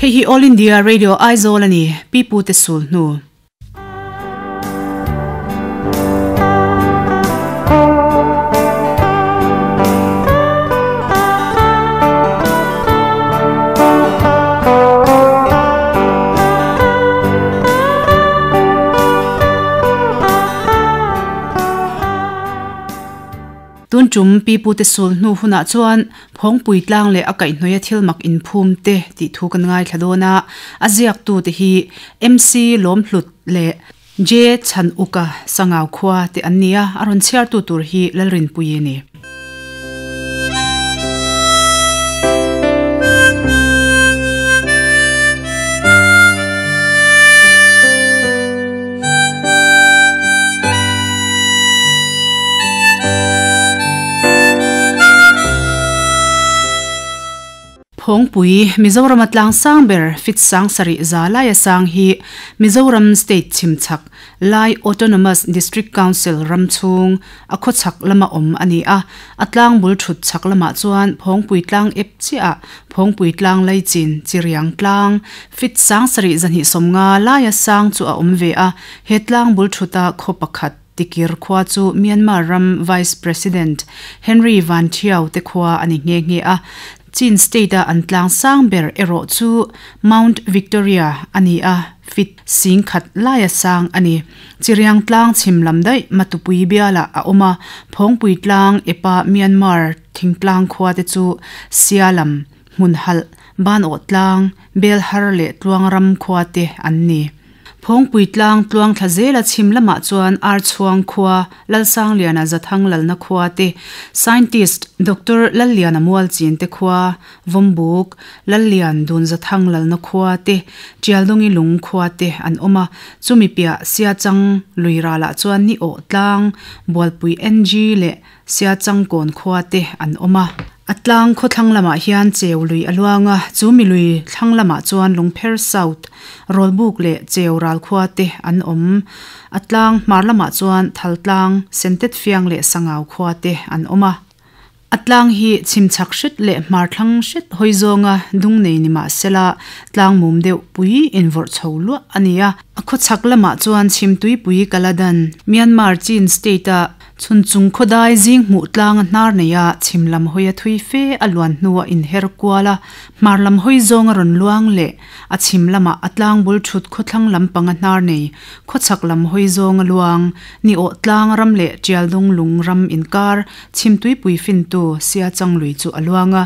Hei hi All India Radio Aizawl a ni, Pi Pu te sul hnu. Tun tum Pi Pu te sul hnu hunah chuan Phawngpui tlang leh a kaihhnawih a thil mak inphum te tih thu kan ngaithla dawn a, a ziaktu te hi MC Lawmhlut leh J Chhanuka Sangau khua te an ni a, a rawn chhiartu tur hi Lalrinpuii a ni. Phawngpui, Mizorama tlang sang ber fit sang sarih za laia sang hi Mizoram State chhimchhak Lai Autonomous District Council ram chhung a khawchhak lama awm a ni a. A tlang bul thut chhak lamah chuan Phawngpui tlang ep chiahah Phawngpui tlang Leichin, Chiriang tlang, fit sang sarih zahnih sawmnga laia sang chu a awm ve a. He tlang bul thuta khaw pakhat Tikir khua chu Myanmar ram Vice President Henry Van Thio te khua a ni nghe nghe a. Chin State-a an tlang sang ber erawh chu Mount Victoria a ni a, fit sing khat laia sang a ni. Chiriang tlang chhim lam daih Matupui bialah a awm a, Phawngpui tlang epa Myanmar thingtlang khua te chu Sialam, Hmunhalh, Banawh tlang, Belhar leh Tluangram khua te an ni. Phawngpui tlang tluang thla zela chhim lamah chuan Archhuang khua, Lalsangliana Zathang lalna khua te, Scientist Doctor Lalliana Mualchin te khua, Vawmbuk, Lallian Dun Zathang lalna khua te, Tialdungi lung khua te an awm a. Chumi piah Siachang lui ralah chuan Ni Awh tlang, Bualpui NG leh Siachangkawn khua te an awm a. A tlang khawthlang lamah hian cheu lui a luang a, chu mi lui thlang lamah chuan Lungpher South, Rawlbuk leh Cheu ral khua te an awm. A tlang hmar lamah chuan Thaltlang, Sentet Fiang leh Sangau khua te an awm a. A tlang hi chhimchhak hret leh hmar thlang hret hawi zawnga dung nei ni mah sela tlang mum deuh pui invawrh chho luah a ni a. A khawchhak lamah chuan chhimtuipui Kaladan, Myanmar Chin State-a Chhun chung khawdai zing hmuh tlang a hnar nei a, chhim lam hawi a thui fe a luan hnuah inher kual a, hmar lam hawi zawng a rawn luang leh a chhim lamah a tlang bul thut khawthlang lampang a hnar nei, khawchhak lam hawi zawng a luang, ni awh tlang ram leh tialdung lung ram inkar chhim tuipui fintu Siachang lui chu a luang a.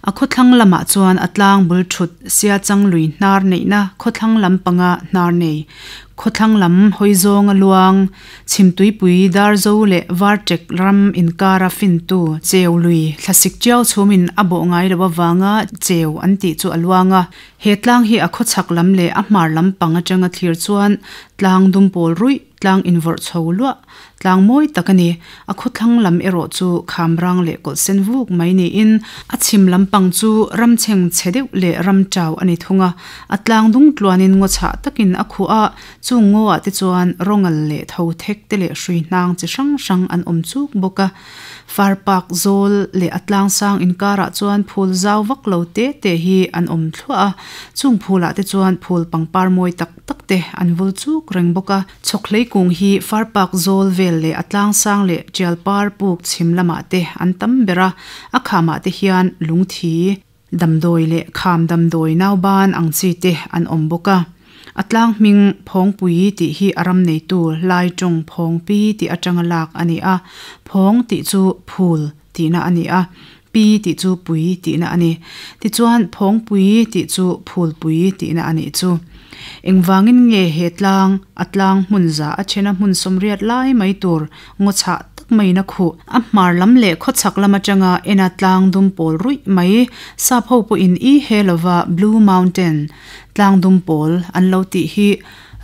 A khawthlang lamah chuan a tlang bul thut Siachang lui hnar neihna khawthlang lampanga hnar nei, khawthlang lam hawi zawng a luang, Chhimtuipui, Darzo leh Varṭek ram inkara fintu Cheu lui thlasik ṭiau chhumin a bawh ngai lo avanga Cheu an tih chu a luang a. He tlang hi a khawchhak lam leh a hmar lam pang aṭanga thlir chuan tlang dumpawl ruih, tlang invawrh chho luah, tlang mawi tak a ni. A khawthlang lam erawh chu khamrang leh kawlhsen vuk mai niin a chhim lampang chu ramchheng chhe deuh leh ram ṭau a ni thung a. A tlang dung tluanin ngaw chhah takin a khuh a, Chung ngaw ah te chuan rawngal leh tho thek te leh hrui hnang chi hrang hrang an awm chuk bawk a. Far park zawl leh a tlang sang inkarah chuan phul zau vak lo te te hi an awm thluah a. Chung phul ah te chuan phul pangpar mawi tak tak te an vul chuk reng bawk a. Chhawkhlei kung hi far park zawl vel leh a tlang sang leh tial par puk chhim lamah te an tam ber a. A khamah te hian lungthi. Damdawi leh kham damdawi nauban ang chi te an awm bawk a. A tlang hming Phawngpui tih hi a ram neitu Lai tawng Phawngpi tih atanga lak a ni a. Phawng tih chu phul tihna a ni a, pi tih chu pui tihna a ni. Tichuan Phawngpui tih chu phulpui tihna a nih chu. Engvangin nge he tlang, a tlang hmun za a thena hmun sawmriat lai mai tur Ngaw chhah tak maiin a khuh. A hmar lam leh khawchhak lam atanga ena tlang dum pawl ruih mai, sap ho pawhin i he lova Blue Mountain, tlang dum pawl, an lo tih hi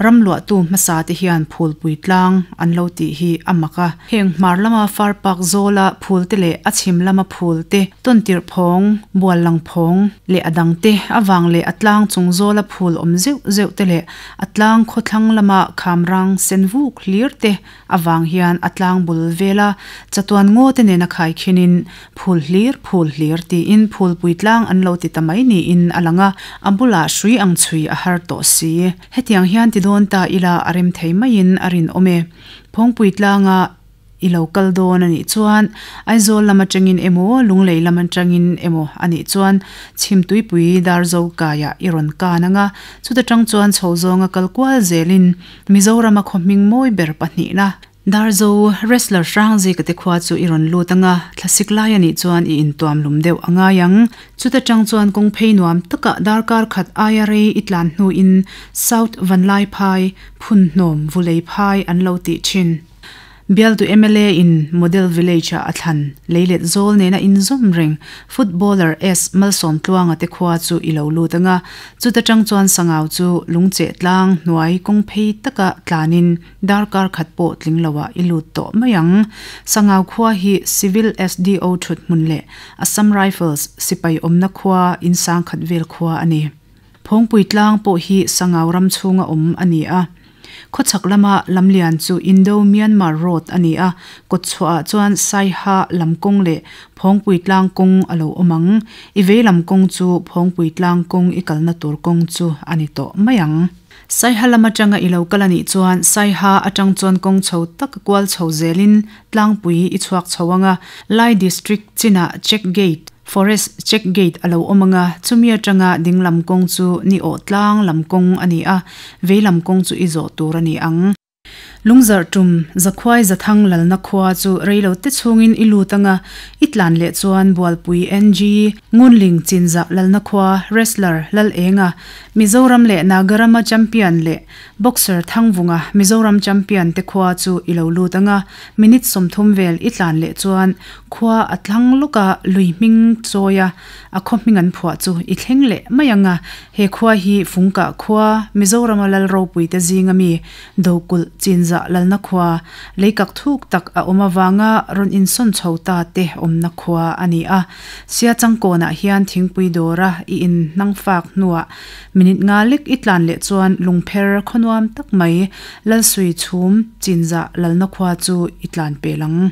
Ram luahtu hmasa te hian phulpui tlang an lo tih hi a mak a. Heng hmar lama far pak zawla phul te leh a chhim lama phul te, tawntirh phawng, bual lang phawng leh a dang te avang leh a tlang chung zawla phul awm zeuh zeuh te leh a tlang khawthlang lama khamrang sen vuk hlir te avang hian a tlang bul vela chatuan ngaw te nena khaikhinin phul hlir phul hlir tiin phulpui tlang an lo ti ta mai niin a lang a, a bulah hrui ang chhui a har tawh si. Hetiang hian ti dawn ta ila a rem thei maiin a rinawm e. Phawngpui tlanga i lo kal dawn a nih chuan Aizawl lam atangin emaw Lunglei lam atangin emaw a nih chuan Chhimtuipui Darzo kaiah i rawn kan ang a, chuta tang chuan chho zawnga kal kual zelin Mizorama khaw hming mawi ber pahnihna Darzo wrestler Hrangzika te khua chu i rawn lut ang a, thlasik lai a nih chuan i intuam lum deuh a ngai ang. Chuta tang chuan kawng phei nuam takah darkar khat aia rei i tlan hnuin South Vanlaiphai, Phunhnawm, Vuleiphai an lo tih thin. Bialtu mla in Model Village ah a thlan, leilet zawl nena inzawm reng footballer S Malsawmtluanga te khua chu i lo lut ang a, chuta tang chuan Sangau chu lungcheh tlang hnuai kawng phei taka tlanin darkar khat pawh tling loah i lut tawh mai ang. Sangau khua hi Civil SDO thut hmun leh Assam Rifles sipai awmna khua insang khat vel khua a ni. Phawngpui tlang pawh hi Sangau ram chhunga awm a ni a. Khawchhak lama lamlian chu Indo-Myanmar Road a ni a, kawtchhuahah chuan Saiha lam kawng leh Phawngpui tlang kawng a lo awm ang. I vei lam kawng chu Phawngpui tlang kawng i kalna tur kawng chu a ni tawh mai ang. Saiha lam atanga i lo kal a nih chuan Saiha atang chuan kawng chho taka kual chho zelin tlangpui i chhuak chho ang a, Lai District chinah Check Gate, Forest Check Gate a lo awm ang a, chumi atanga ding lam kawng chu ni awh tlang lam kawng a ni a, vei lam kawng chu i zawh tur a ni ang. Lungzarh tum, Zakhuai Zathang lalna khua chu reilo te chhungin i lut anga i tlan leh chuan Bualpui NG, Ngunling Chinzah lalna khua, Wrestler Lalenga, Mizoram leh Nagarama champion leh Boxer Thangvunga, Mizoram champion te khua chu i lo lut anga minute 30 vel i tlan leh chuan khua a tlang lawka lui hming chawia a khaw hming an phuah chu i thleng leh mai anga he khua hi Fungkah khua, Mizorama lal ropui te zinga mi Dokulh Chinzah lalna khua, leikak thuk tak a awm avanga rawn insawn chho ta te awmna khua a ni a. Sia changkawnah hian thingpui dawra i inhnang fak hnuah minute nga lek i tlan leh chuan lungpher khawnuam tak mai Lalsui chhum Chinzah lalna khua chu i tlan pel ang.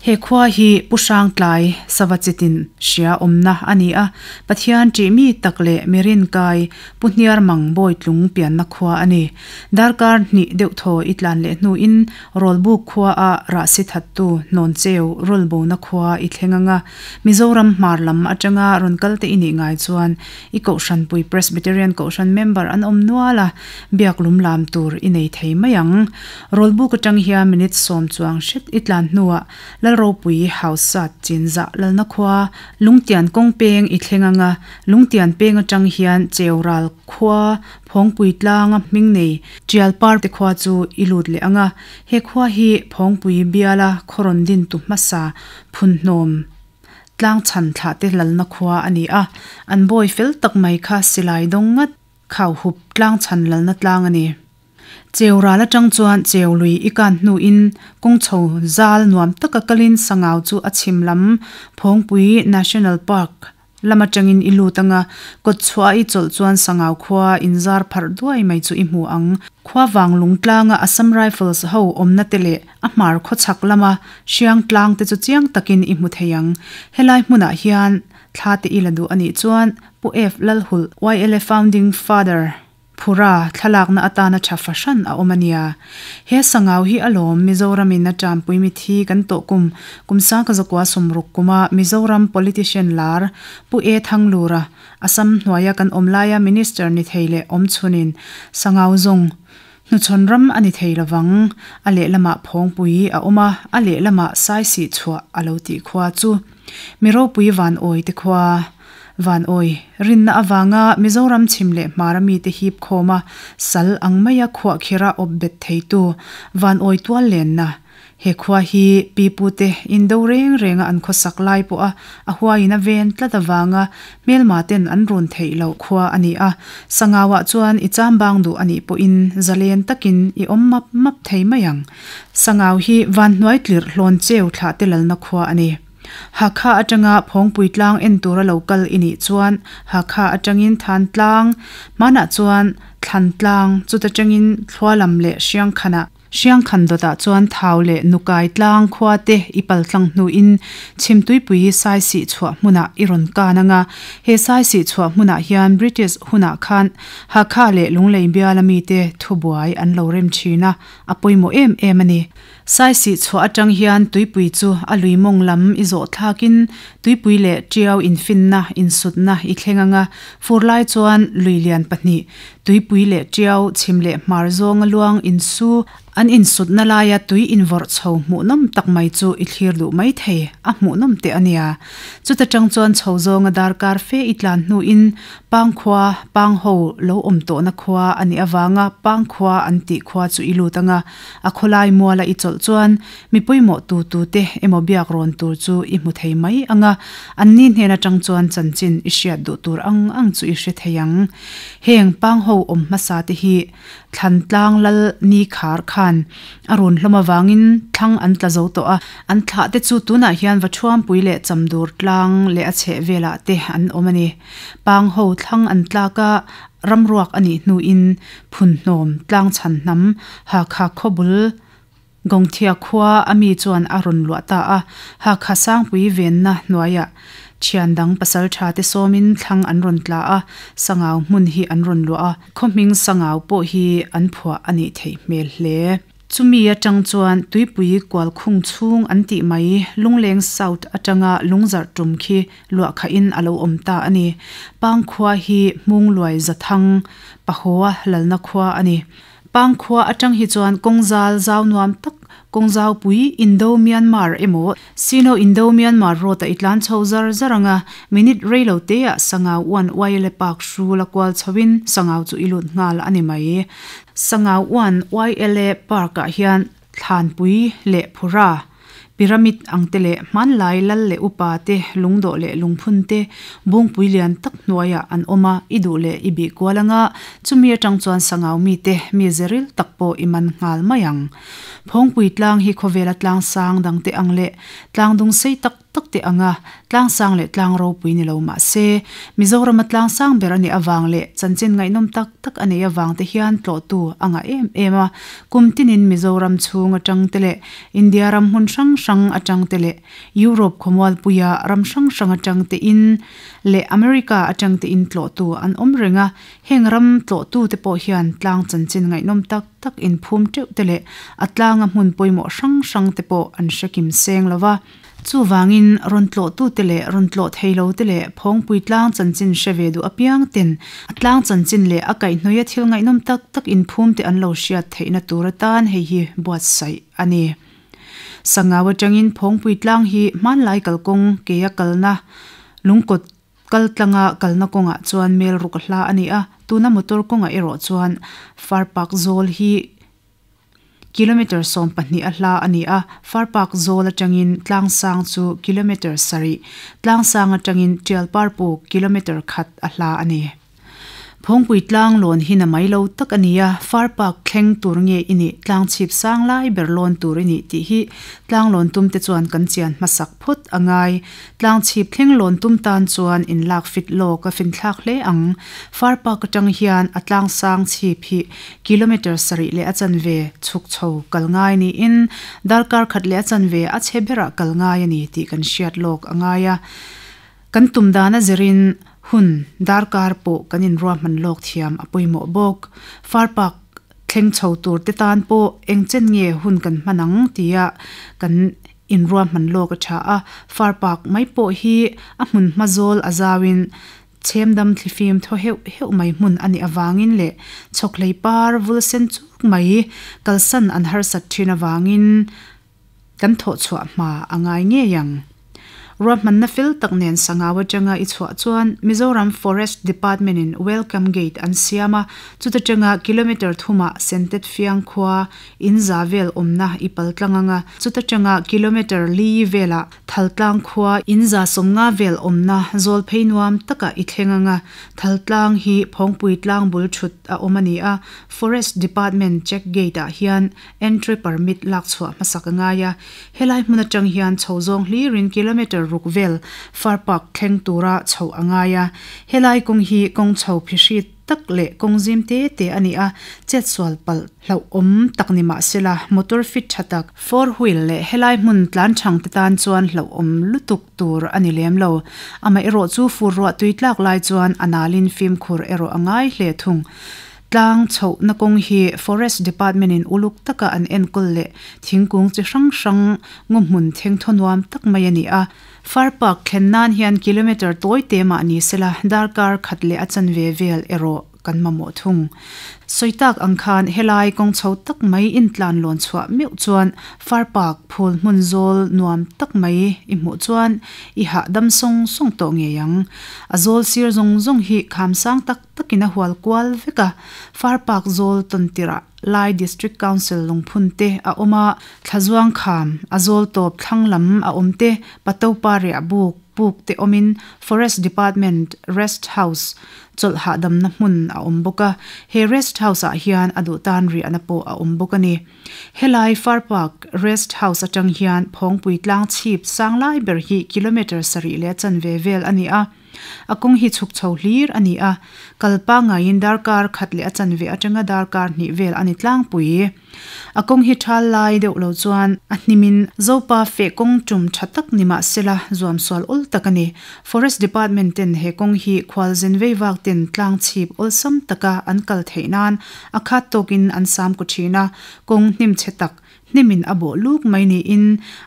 He khua hi Pu Hrangtlai sava chitin hria awmna a ni a, Pathian ṭih mi tak leh mi rinkai Pu Hniarmang Bawitlung pianna khua a ni. Darkar hnih deuh thaw i tlan leh hnuin Rawlbuk khua ah rahsi thattu Hnawncheu rawlbona khua i thleng ang a, Mizoram hmar lam atanga rawn kal te i nih ngai chuan i Kohhranpui Presbyterian Kohhran member an awm nual a, biak lum lam tur i nei thei mai ang. Rawlbuk atang hian minute 10 chuang hret i tlan hnuah Lalropui Hausat Chinzah lalna khua Lungtian kawng peng i thleng ang a, Lungtian peng atang hian Cheural khua Phawngpui tlanga hming nei Tial par te khua chu i lut leh ang a, he khua hi Phawngpui biala khaw rawn din tu hmasa Phunhnawm tlang chhan thlah te lalna khua a ni a, an bawi fel tak mai kha silai dawng ngat khau hup tlang chhan lalna tlang a ni. Cheu ral atang chuan cheu lui i kan hnuin kawng chho zal nuam taka kalin Sangau chu a chhim lam Phawngpui National Park lam atangin i lut anga kawt chhuah i chawlh chuan Sangau khua inzar pharh duai mai chu i hmu ang. Khua vang lung tlanga Assam Rifles ho awmna te leh a hmar khawchhak lama hriang tlang te chu chiang takin i hmu thei ang. Helai hmunah hian thla te i la duh anih chuan Pu F Lalhulh, YLA Founding Father, Phura, thlalakna atana tha fahran a awm a nia. He Sangau hi a lawm Mizoramin a tanpui mithi kan tawh kum kum 1960 kuma Mizoram politician lar Pu E Thanglura, Assam hnuaia kan awm laia Minister ni thei leh awm chhunin Sangau zawng hnuchhawn ram a ni thei lovang. A lehlamah Phawngpui a awm a, a lehlamah Saisih chhuah a lo tih khua chu Miropui Van Awi te khua. Van awi, rinna avanga Mizoram chhim leh hmara mite hip khawma sal ang maia khuahkhira awp bet theitu Van awi tual lenna. He khua hi pi pute indo reng renga an khawsak lai pawha a huaiin a ven tlat avanga hmelma ten an rawn theih loh khua a ni a. Sangauah chuan i chambang duh a nih pawhin zalen takin i awm map map thei mai ang. Sangau hi vanhnuai tlirh hlawn cheu thlah te lalna khua a ni. Hakha atanga Phawngpui tlang en tura lo kal i nih chuan Hakha atangin Than tlang, hmanah chuan Thlan tlang, chuta tangin Thlualam leh Hriangkhanah, Hriangkhan dawtah chuan Thau leh Nukai tlang khua te i pal tlang hnuin Chhimtuipui Saisih chhuah hmunah i rawn kan anga, he Saisih chhuah hmunah hian British hunah khan Hakha leh Lunglei biala mite thubuai an lo rem thin a, a pawimawh em em a ni. Saisih chhuah atang hian tuipui chu a lui mawng lam i zawh thlakin tuipui leh tiau infinna, insutna i thleng anga, fur lai chuan lui lian pahnih, tuipui leh tiau chhim leh hmar zawnga luang insu an insutna laia tui invawrh chho hmuhnawm tak mai chu i thlir duh mai thei, a hmuhnawm teh a nia. Chuta tang chuan chho zawnga darkar fe i tlan hnuin Pangkhua, Pangho lo awm tawhna khua a nih avanga Pangkhua an tih khua chu i lut anga, a khawlai muala i chawlh chuan mi pawimawh tu tute emaw biak rawn tur chu i hmu thei mai anga, anni hnen atang chuan chanchin i hriat duh tur ang ang chu i hre thei ang. Heng Pangho awm hmasa te hi Thlan tlang lal ni khar khan a rawn hlawm avangin thlang an tla zo tawh a, an thlah te chu tunah hian Vathuampui leh Chamdur tlang leh a chheh velah te an awm a ni. Pang ho thlang an tlak a, ramruak a nih hnuin Phunhnawm tlang chhan hnam Hakha khawbul Gawngthia khua a mi chuan a rawn luah ta a, Hakha Sangpui venna hnuaiah thian dang pasal tha te sawmin thlang an rawn tla a, Sangau hmun hi an rawn luah a, khaw hming Sangau pawh hi an phuah a nih theih hmel hle. Chumi atang chuan tuipui kual khung chhung an tih mai Lungleng South atanga lungzarh tum khi luah khahin a lo awm ta a ni. Pangkhua hi Hmungluai Zathang, Pahoa lalna khua a ni. Pangkhua atang hi chuan kawngzal zau nuam tak, kawngzau pui Indo-Myanmar emaw Sino-Indo-Myanmar road-a i tlan chho zar zar anga minute rei lo teah Sangau uan YLA Park hrul a kual chhoin Sangau chu i lut nghal a ni mai. Sangau uan YLA Park-ah hian thlanpui leh phura, pyramid ang te leh hmanlai lal leh upa te lungdawh leh lungphun te bungpui lian tak hnuaiah an awm a, i duh leh i bih kual anga chumi atang chuan Sangau mite mi zeril tak pawh i man nghal mai ang. Phawngpui tlang hi khawvela tlang sang dangte ang leh tlang dung sei tak tak teh anga tlang sang leh tlang ropui ni lo mah se, Mizorama tlang sang ber a nih avang leh chanchin ngaihnawm tak tak a neih avang te hian tlawhtu a ngah em em a. Kum tinin Mizoram chhung atang te leh India ram hmun hrang hrang atang te leh Europe khawmualpuia ram hrang hrang atang te in leh America atang te in tlawhtu an awm reng a. Heng ram tlawhtu te pawh hian tlang chanchin ngaihnawm tak tak inphum teuh te leh a tlanga hmun pawimawh hrang hrang te pawh an hre kim seng lo va. Chuvangin, rawn tlawhtute leh rawn tlawh thei lote leh Phawngpui tlang chanchin hre ve duh apiang ten a tlang chanchin leh a kaihhnawia thil ngaihnawm tak tak inphumte an lo hriat theihna tur atan hei hi buatsaih a ni. Sangau atangin Phawngpui tlang hi hmanlai kalkawng keia kalna lungkawt kal tlanga kalna kawngah chuan mel ruk a hla a ni a, tuna motor kawngah erawh chuan Farpak zawl hi Kilometre 12 a hla a ni a, Farpak zawl atangin Tlangsang chu kilometre sarih, Tlangsang atangin Tialparpuk kilometre khat a hla a ni. Phawngpui tlang lawn hi na mai lo tak a ni a, Farpak thleng tur nge i nih, tlang chhip sang lai ber lawn tur i nih tih hi tlang lawn tum te chuan kan chian hmasak phawt a ngai. Tlang chhip thleng lawn tum tan chuan inlak fit lawk a finthlak hle ang. Farpak atang hian a tlang sang chhip hi Kilometre sarih leh a chanve chhuk chho kal ngai niin darkar khat leh a chanve a chhe berah kal ngai a ni tih kan hriat lawk a ngai a. Kan tum dan a zirin hun darkar pawh kan inruahman lawk thiam a pawimawh bawk. Farpak thleng chho tur te tan pawh eng chen nge hun kan hman ang tia kan inruahman lawk a tha a. Farpak mai pawh hi a hmun hma zawl a zauin Chhemdam thlifim thaw heuh heuh mai hmun a nih avangin leh chhawkhlei par vul sen chuk mai kalsan an harsat thin avangin kan thawh chhuah hma a ngai ngei ang. Ruahmanna fel tak nen Sangau atanga i chhuah chuan Mizoram Forest Department in Welcome Gate an siam a, chuta tanga kilometre thumah Sentet Fiang khua in za vel awmna i pal tlang anga, chuta tanga kilometre li velah Thaltlang khua in za sawmnga vel awmna zawl phei nuam takah i thleng anga, Thaltlang hi Phawngpui tlang bul thut a awm a ni a, Forest Department check gate ah hian Entry permit lak chhuah hmasak a ngai a, helai hmun atang hian chho zawng hlirin kilometre ruk vel Far Park thleng tura chhoh a ngai a. Helai kawng hi kawng chho phihri tak leh kawng zim te te a ni a, chetsual palh hlauhawm tak ni mah sela motor fit tha tak, four wheel leh helai hmun tlan chhang te tan chuan hlauhawm lutuk tur a ni lem lo. Amaherawh chu fur ruah tui tlak lai chuan a nalin fimkhur erawh a ngai hle thung. Tlang chhohna kawng hi Forest Department in uluk taka an enkawl leh thingkung chi hrang hrang ngaw hmun thengthaw nuam tak mai a ni a. Far Park thlen nan hian kilometre tawi te mah ni sela darkar khat leh a chanve vel erawh kan mamawh thung. Sawi tak ang khan helai kawng chho tak mai intlan lawn chhuah meuh chuan Far Park phul hmun zawl nuam tak mai i hmuh chuan i hahdam sawng sawng tawh ngei ang. A zawl sir zawng zawng hi kham sang tak takin a hual kual vek a, Far Park zawl tawn tirah Lai District Council lungphun te a awm a, Thlazuang kham a zawl tawp thlang lam a awm te, Patopa riah buk puk te awmin Forest Department Rest House chawlh hahdamna hmun a awm bawk a, he Rest House ah hian a duh tan riahna pawh a awm bawk a ni. Helai Far Park Rest House atang hian Phawngpui tlang chhip sang lai ber hi kilometre sarih leh a chanve vel a ni a. A kawng hi chhuk chho hlir a ni a, kal pangaiin darkar khat leh a chanve atanga darkar hnih vel a ni tlangpui. A kawng hi thal lai deuh lo chuan a hnimin Zopa feh kawng tum tha tak ni mah sela zuam sual awl tak a ni. Forest Department ten he kawng hi khualzin veivak ten tlang chhip awlsam taka an kal theih nan a khat tawkin an sam ku thin a, kawng hnim chhe tak Hnimin a bawh luk mai niin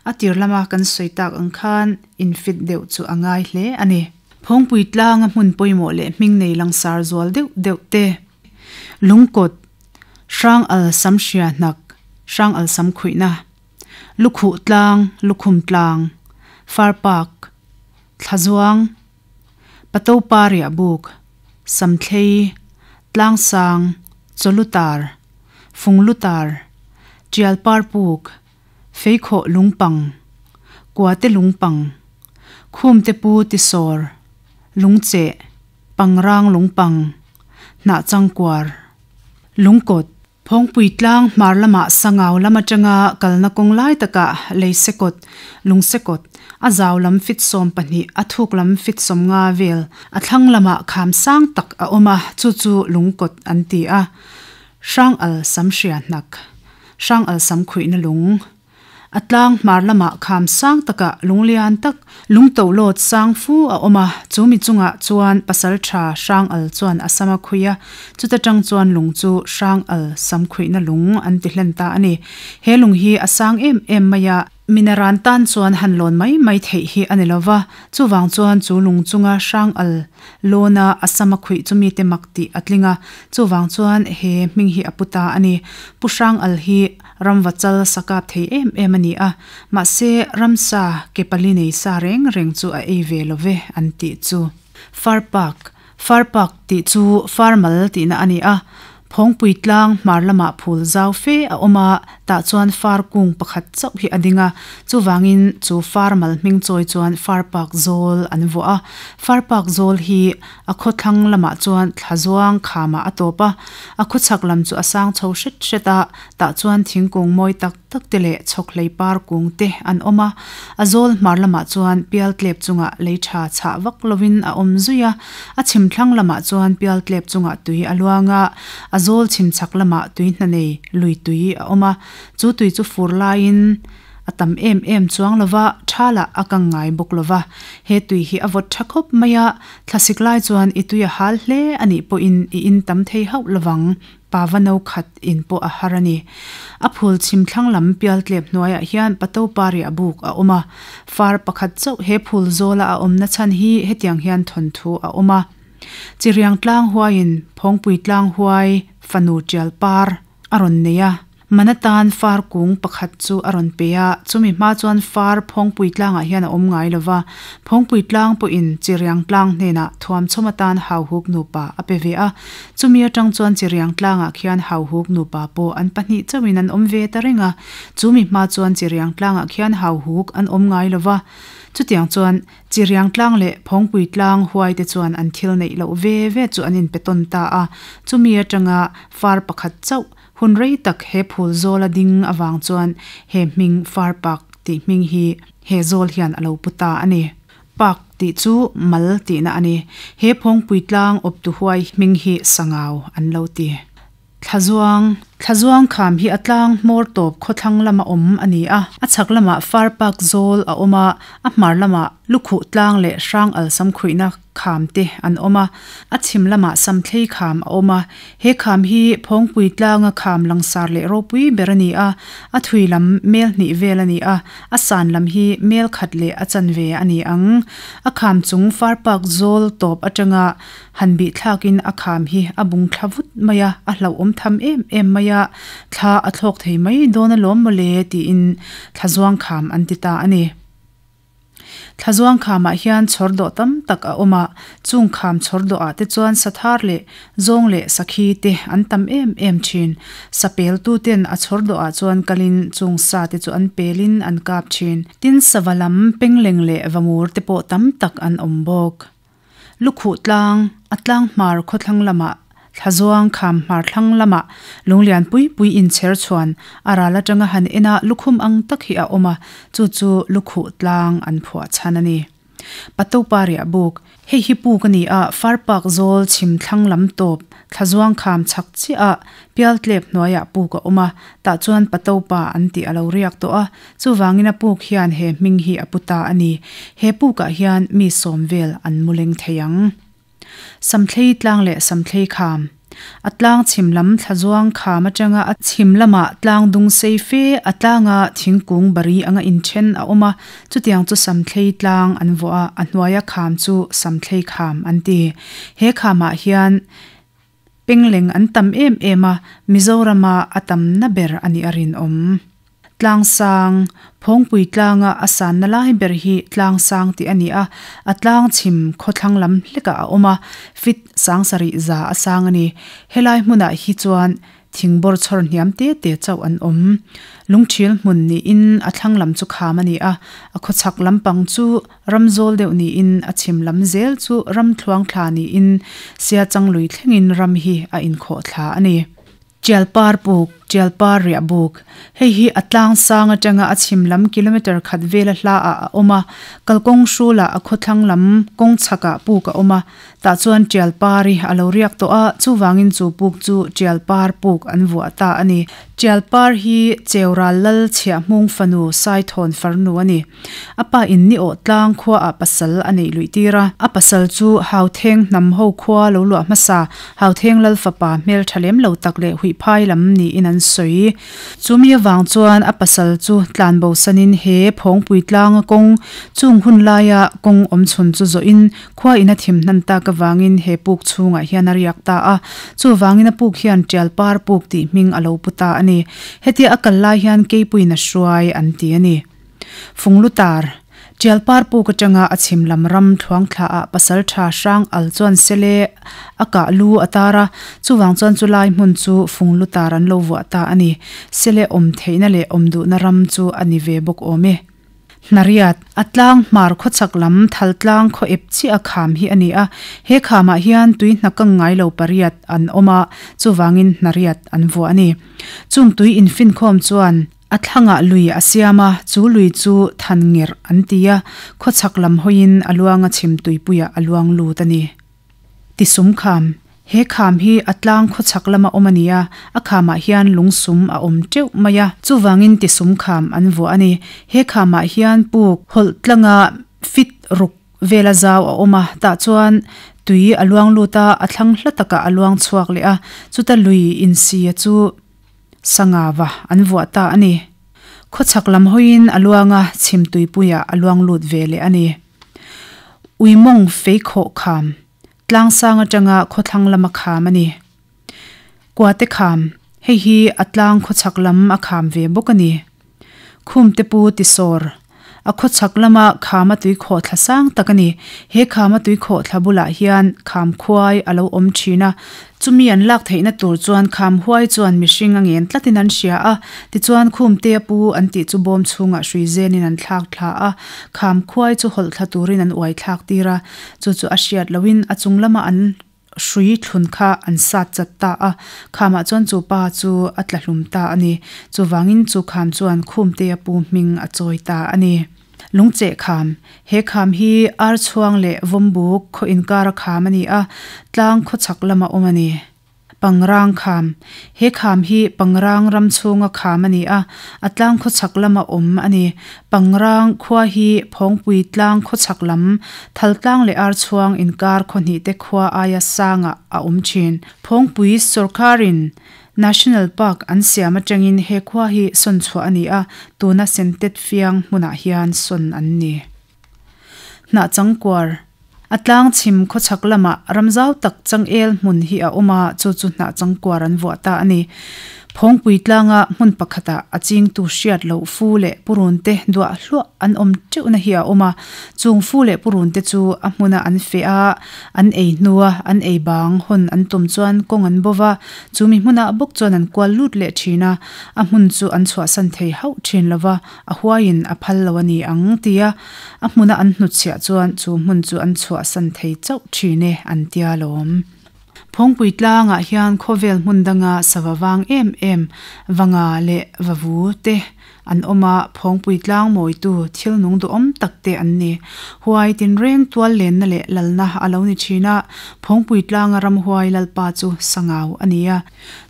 a tir lama kan sawi tak ang khan infit deuh chu a ngai hle a ni. Phawngpui tlanga hmun pawimawh leh hming nei langsar zual deuh deuh te, Lungkawt, Hrang al sam hria hnak, Hrang al sam khuihna, Lukhuh tlang, Lukhum tlang, Far Park, Thlazuang, Patopa riah buk, Samthlei, Tlangsang, Chawlutar, Funglutar, Tialpar puk, Feikhawh lungpang, Kuate lungpang, Khumte pu tisawr, Lungcheh, Pangrang lungpang, Hnahchangkuar, Lungkawt, Phawngpui tlang hmar lamah Sangau lam atanga kalna kawng lai takah Leisekawt, Lungsekawt, a zau lam fit 12, a thuk lam fit 50 vel, a thlang lamah kham sang tak a awm a, chu chu Lungkawt an ti a. Hrang al sam hria hnak. Hrang al sam khuihna lung. A tlang hmar lamah kham sang takah lung lian tak, lung tohlawt sang fu a awm a, chu mi chungah chuan pasal tha Hrang al chuan a sam a khuih a, chuta tang chuan lung chu Hrang al sam khuihna lung an ti hlen ta a ni. He lung hi a sang em em mai a. Minaran tan chuan han lawn mai mai theih hi a ni lo va, chuvang chuan chu lung chunga hrang al lawna a sam a khuih chu mite mak tih a tling a, chuvang chuan he hming hi a pu ta a ni. Pu hrang al hi ramva chal sa kap thei em em a ni a, mahse ramsa ke pali nei sa reng reng chu a ei ve lo ve an tih chu. Far Park, Far Park tih chu far mal tihna a ni a, Phawngpui tlang hmar lamah phul zau fe a awm a, tah chuan far kung pakhat chauh hi a ding a, chuvangin chu far mal hming chawi chuan far park zawl an vuah a. Far park zawl hi a khawthlang lamah chuan thla zuang khamah a tawp a, a khawchhak lam chu a sang chho hret hret a, tah chuan thingkung mawi tak tak te leh chhawkhlei par kung te an awm a, a zawl hmar lamah chuan pial tlep chungah lei tha chhah vak lovin a awm zui a, a chhim thlang lamah chuan pial tlep chungah tui a luang a, a zawl chhim chhak lamah tui hna nei lui tui a awm a, chu tui chu fur laiin a tam em em chuang lo va, tha lah a kang ngai bawk lo va, he tui hi a vawt tha khawp mai a, thlasik lai chuan i tui a hal hle a nih pawhin i in tam thei hauh lovang. Pava no khat in pawh a har a ni. A phul chhim thlang lam pial tlep hnuaiah hian pato pariah buk a awm a. Far pakhat chauh he phul zawla a awmna chhan hi hetiang hian thawnthu a awm a. Chiriang tlang huaiin Phawngpui tlang huai fanu tial par a rawn nei a. Man atan far kung pakhat chu a rawn pe a, chumi hma chuan far phawngpui tlangah hian a awm ngai lo va, phawngpui tlang pawhin chiriang tlang hnenah thuamchhawm atan hauhuk nupa a pe ve a, chumi atang chuan chiriang tlangah khian hauhuk nupa pawh an pahnih chauhin an awm ve ta reng a, chumi hma chuan chiriang tlangah khian hauhuk an awm ngai lo va, chutiang chuan chiriang tlang leh phawngpui tlang huai te chuan an thil neih loh ve ve chu an inpe tawn ta a, chumi atanga far pakhat chauh Hun rei tak he phul zawl a ding avang chuan he hming Far Park tih hming hi he zawl hian a lo pu ta a ni. Park tih chu mal tihna a ni. He Phawngpui tlang awptu huai hming hi Sangau an lo ti. Thlazuang, Thlazuang kham hi a tlang hmawr tawp khawthlang lama awm a ni a. A chhak lamah Far Park zawl a awm a, a hmar lamah Lukhuh tlang leh Hrang Alsam khuihna kham te an awm a, a chhim lamah Samthlei kham a awm a. He kham hi Phawngpui tlanga kham langsar leh ropui ber a ni a, a thui lam mel hnih vel a ni a, a san lam hi mel khat leh a chanve a ni ang. A kham chung farpak zawl tawp atanga han bih thlakin a kham hi a bung thla vut mai a, a hlauhawm tham em em mai a, thla a thlawk thei mai dawn alawm mawle tiin thlazuang kham an ti ta a ni. Thlazuang khamah hian chhawr dawh tam tak a awm a, chung kham chhawr dawhah te chuan sathar leh zawng leh sakhi te an tam em em thin. Sapel tu ten a chhawr dawhah chuan kalin chung sa te chu an pelin an kap thin. Tin, sava lam pengleng leh vamur te pawh tam tak an awm bawk. Lukhuh tlang, a tlang hmar khawthlang lamah, thlazuang kham hmar thlang lamah lunglian pui pui inchher chhuan a ral atanga han en a lukhum ang tak hi a awm a, chu chu lukhuh tlang an phuah chhan a ni. Patopa riah buk, Hei hi puk a ni a, Farpak zawl chhim thlang lam tawp thlazuang kham chhak chiah a pialtlep hnuaiah puk a awm a, tah chuan Patopa an tih a lo riak tawh a, Chuvangin a puk hian he hming hi a pu ta a ni. He pukah hian mi sawm vel an mu leng thei ang. Samthlei tlang leh Samthlei kham. A tlang chhim lam thlazuang kham atanga a chhim lamah tlang dung sei fe a tlanga thingkung bari anga inthen a awm a, chutiang chu Samthlei tlang an vuah a, a hnuaia kham chu Samthlei kham an ti. He khamah hian Pengleng an tam em em a, Mizorama a tamna ber a nih a rinawm. Tlangsang, Phawngpui tlanga a sanna lai ber hi Tlangsang tih a ni a, a tlang chhim khawthlang lam hlekah a awm a, feet sangsarih za a sang a ni. Helai hmunah hi chuan Thing bawr chhawr hniam te te chauh an awm. Lungthil hmun niin a thlang lam chu kham a ni a, a khawchhak lampang chu ram zawl deuh niin a chhim lam zel chu ram thluang thla niin Siachang lui thlengin ram hi a inkhawh thla a ni. Tialpar puk, Tialpar riah buk, Hei hi a tlang sang atanga a chhim lam kilometre khat vela hla ah a awm a, kalkawng hrulah a khawthlang lam kawng chhakah puk a awm a, Tah chuan Tial Par hi a lo riak tawh a, chuvangin chu puk chu Tial Par puk an vuah ta a ni. Tial Par hi Cheural Lal Chhiahhmung fanu Saithawn farnu a ni. A pa in ni awh tlang khuaah pasal a neih luih tir a. A pasal chu Hautheng hnam ho khua lo luah hmasa Hautheng Lal fapa hmel tha lem lo tak leh huihphai lam niin an sawi. Chumi avang chuan a pasal chu tlanbo sanin he Phawngpui tlanga kawng chung hun laia kawng awmchhun chu zawhin Khua in a thim hnan tak avangin he puk chhungah hian a riak ta a, chuvangin a puk hian Tial Par Puk tih hming a lo pu ta a ni. Hetia a kal lai hian Keipuiin a hruai an ti a ni. Funglutar, Tial Par Puk atanga a chhim lam ram thluang thlaah pasal tha hrang al chuan sele a kah lu a tar a, chuvang chuan chu lai hmun chu Funglutar an lo vuah ta a ni. Sele awm theihna leh awm duhna ram chu a ni ve bawk awm e. Hnariat, a tlang hmar khawchhak lam thal tlang khaw ep chiah a kham hi a ni a, he khamah hian tui hna kang ngai lo pariat an awm a, chuvangin hnariat an vuah a ni. Chung tui infinkhawm chuan a thlangah lui a siam a, chu lui chu than ngerh an ti a, khawchhak lam hawiin a luanga chhim tuipuiah a luang lut a ni. Tisum kham, He kham hi a tlang khawchhak lama awm a ni a, a khamah hian lungsum a awm teuh mai a, chuvangin tisum kham an vuah a ni. He khamah hian puk hawlh tlanga fit ruk vela zau a awm a, tah chuan tui a luang lut a, a thlang hla takah a luang chhuak leh a, chuta lui insia chu sangava an vuah ta a ni. Khawchhak lam hawiin a luang a, chhim tuipuiah a luang lut ve leh a ni. Uimawng feikhawh kham, tlangsang atanga khawthlang lama kham a ni. Kuate kham, Hei hi a tlang khawchhak lam a kham ve bawk a ni. Khum te pu ti sawr. A khawchhak lama kham a tui khawh thla sang tak a ni. He kham a tui khawh thla bulah hian kham khuai a lo awm thin a. Chumi an lak theihna tur chuan kham huai chuan mihring a ngen tlatin an hria a. Tichuan khum te a pu an tih chu bawm chhungah hrui zenin an thlak thla a. Kham khuai chu hawlh thla turin an uai thlak tir a. Chu chu a hriat lohin a chung lama an hrui thlun kha an sat chat ta a, khamah chuan chu pa chu a tla hlum ta a ni. Chuvangin chu kham chuan Khumtea pu hming a chawi ta a ni. Lungcheh kham, He kham hi Archhuang leh Vawmbuk khaw inkara kham a ni a, tlang khawchhak lama awm a ni. Pangrang kham, He kham hi Pangrang ram chhunga kham a ni a, a tlang khawchhak lama awm a ni. Pangrang khua hi Phawngpui tlang khawchhak lam, Thaltlang leh Archhuang inkar khawhnih te khua aia sangah a awm thin. Phawngpui sawrkarin National Park an siam atangin he khua hi sawn chhuah a ni a, tuna Sentet fiang hmunah hian sawn an ni. Hnah changkuar, A tlang chhim khawchhak lamah ramzau tak changel hmun hi a awm a, chu chu hnah changkuar an vuah ta a ni. Phawngpui tlanga hmun pakhatah a chingtu hriat loh fu leh purun te duah hluah an awm teuhna hi a awm a, chung fu leh purun te chu a hmuna an feh a, an ei hnua an ei bang hawn an tum chuan kawng an bo va, chu mi hmunah bawk chuan an kual lut leh thin a, a hmun chu an chhuahsan thei hauh thin lo va. A huaiin a phal lo a ni ang, tia a hmuna an hnutchhiah chuan chu hmun chu an chhuahsan thei chauh thin e, an tia lawm. Phawngpui tlangah hian khawvel hmun danga sava vang em em, vanga leh vavu te an awm a, Phawngpui tlang mawitu thil nung duhawm tak te an ni. Huai tinreng tual lenna leh lalna a lo ni thin a, Phawngpui tlanga ramhuai lalpa chu Sangau a ni a.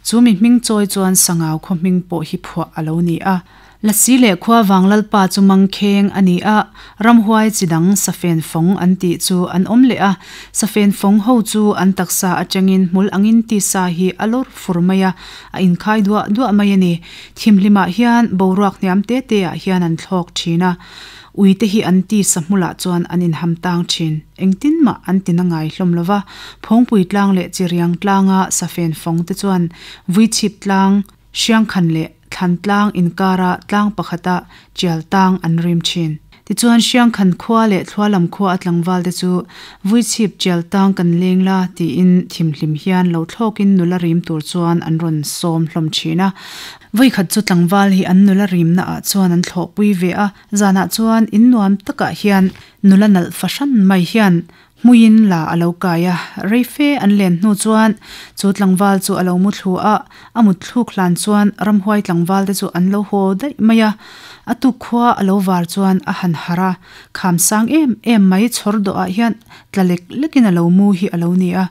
Chu mi hming chawi chuan Sangau khaw hming pawh hi phuah a lo ni a. Lasi leh khua vang lalpa chu mangkheng a ni a, ramhuai chi dang safen fawng an tih chu an awm leh a. Safen fawng ho chu an taksa atangin hmul angin tisa hi a lawr fur mai a, a inkhai duah duah mai a ni. Thimhlimah hian boruak hniam te te ah hian an thlawk thin a, ui te hi an tisa hmulah chuan an inham tang thin. Engtin mah an tina ngai hlawm lo va, Phawngpui tlang leh Chiriang tlanga safen fawng te chuan Vuichhip tlang, Hriangkhan leh Thlantlang inkara tlang pakhata tial tang an rim thin. Tichuan Hriangkhan khua leh Thlualam khua a tlangval te chu Vuichhip tial tang kan leng la tiin thimhlim hian lo thlawkin nula rim tur chuan an rawn sawm hlawm thin a. Vawikhat chu tlangval hi an nula rimna ah chuan an thlawhpui ve a, zanah chuan in nuam takah hian nula nalh fahran mai hian Hmuiin la a lo kai a, rei fe an len hnu chuan chu tlangval chu a lo mu thlu a, a mut thluk hlan chuan ramhuai tlangval te chu an lo haw daih mai a. A tuk khua a lo var chuan a han harh a, kham sang em em mai chhawr dawhah hian tla lek lekin a lo mu hi a lo ni a.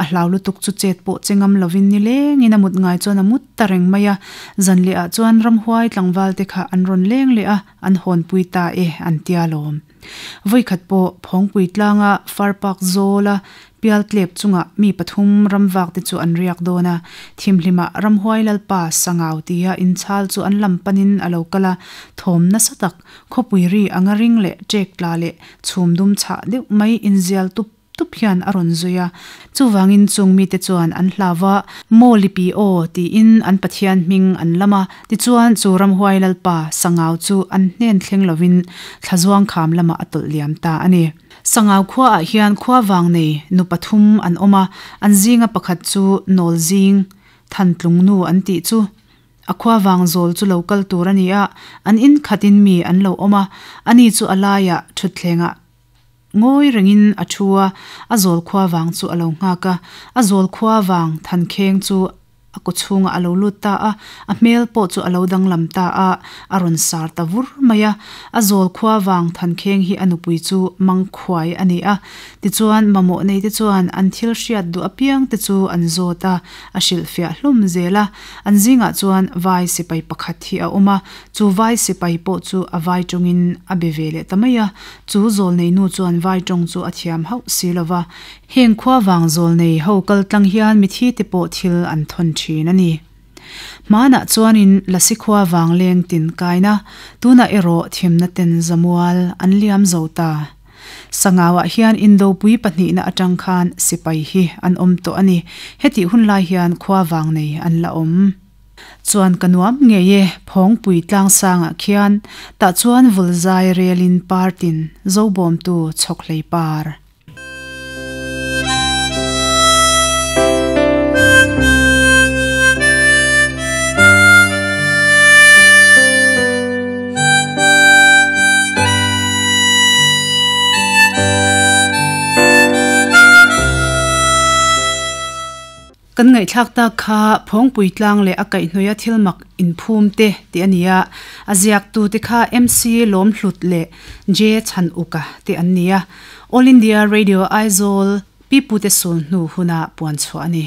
A hlau lutuk chu chet pawh che ngam lovin nilengin a mut ngai chuan a mut ta reng mai a. Zan lehah chuan ramhuai tlangval te kha an rawn leng leh a, an hawnpui ta e an tia lawm. Vawikhat pawh Phawngpui tlanga Far Park zawla pial tlep chungah mi pathum ramvak te chu an riak dawn a, thimhlimah ramhuai lalpa Sangau tia inchhal chu an lam panin a lo kal a, thawm nasa tak, khawpui ri anga ring leh ṭek tla leh chhum dum chhah deuh mai inzial tup tup hian a rawn zui a. Chuvangin chung mite chuan an hlau a, Maw Lipi aw, tiin an Pathian hming an lam a. Tichuan chu ramhuai lalpa Sangau chu an hnen thleng lovin thlazuang kham lamah a tawlh liam ta a ni. Sangau khuaah hian khua vang nei nu pathum an awm a, an zinga pakhat chu Nawlzing, Thantlung nu an tih chu. A khua vang zawl chu lo kal tur a ni a, an in khatin mi an lo awm a, ani chu a laiah thutthlengah Ngawi rengin a thu a, a zawl khua vang chu a lo nghak a. A zawl khua vang thankheng chu a kaw chhungah a lo lut ta a, a hmel pawh chu a lo danglam ta a, a rawn sar ta vur mai a. A zawl khua vang thankheng hi a nupui chu mangkhuai a ni a. Tichuan mamawh neite chuan an thil hriat duh apiangte chu an zawt a, a hrilhfiah hlawm zel a. An zingah chuan vai sipai pakhat hi a awm a, Chu vai sipai pawh chu a vai tawngin a be ve leh ta mai a, chu zawlnei nu chuan vai tawng chu a thiam hauh si lo va. Heng khua vang zawlnei ho kal tlang hian mithi te pawh thil an thawn thin a ni. Hmanah chuanin Lasi khua vang leng tin kaina, tunah erawh thimna ten zamual an liam zo ta. Sangauah hian Indopui pahnihna atang khan sipai hi an awm tawh a ni. Hetih hun lai hian khua vang nei an la awm. Chuan ka nuam ngei e Phawngpui tlangsangah khian tah chuan vulzai relin partin zobawmtu chhawkhlei par. Kan ngaihthlak tak kha Phawngpui tlang leh a kaihhnawih a thil mak inphum te tih a ni a, a ziaktu te kha MC Lawmhlut leh J Chhanuka te an ni a, All India Radio Aizawl Pipute sul hnu huna puan chhuah a ni.